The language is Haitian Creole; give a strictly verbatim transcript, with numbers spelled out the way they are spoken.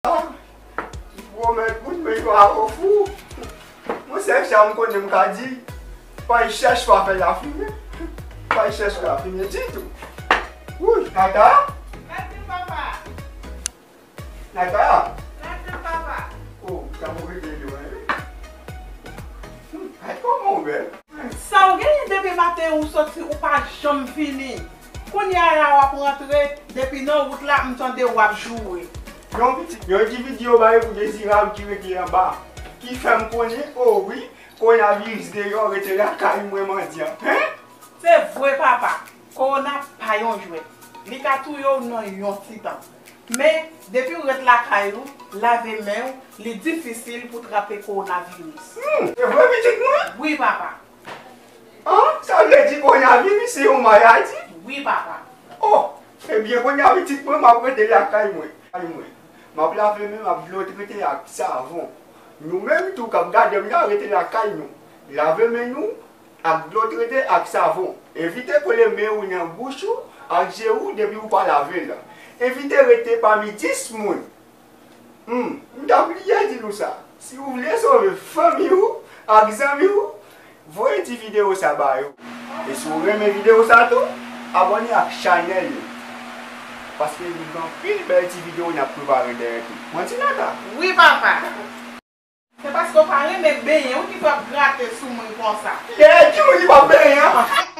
Pwomèt moun, men yo a fou. Mwen sèl sa m konnen m ka di, pa y chèch pa fè lafimen. Pa y chèch lafimen ditou. Wouy, Nata! Mèsi, papa. Nata! Mèsi, papa. Oh, sa move de yo, hein? Hmm, ay, kòman ou bèl? Sa w genyen depi maten ou soti, ou pa janm fini? Kounye a la w ap rantre, depi nan wout la, m tande w ap joure. Yon pitit, yon ti videyo bay pou Dezirab ki rete anba, ki fè m konnen, oh wi, kowonaviris deyò, rete lakay mwen mandyan. Hein? Se vre, papa. Kowona pa yon jwèt. Li ka touye w nan yon ti tan. Men, depi w ret lakay ou, lave men w, li difisil pou trape kowonaviris. Hmm, se vre, pitit mwen? Wi, papa. An, sa vle di kowonaviris se yon maladi? Wi, papa. Oh, ebyen, kounye a pitit mwen, m ap rete lakay mwen. Lakay mwen. M ap lave men m ak dlo trete ak savon. Nou menm tou k ap gade m la, rete lakay nou. Lave men nou ak dlo trete ak savon. Evite kole men ou nan bouch ou ak je ou depi ou pa lave l. Evite rete pami dis moun. Hmm, m t ap bliye di nou sa. Si ou vle sove fanmi ou ak zanmi ou, voye ti videyo sa ba yo. E si w renmen videyo sa tou, abòne ak chanèl nou. Paske nou gen anpil bèl ti videyo n ap prepare dèyè tou. Manti, Nata? Wi, papa. Se paske w pa renmen benyen wi ki fè w ap grate sou moun konsa. Lè di moun li p ap benyen an.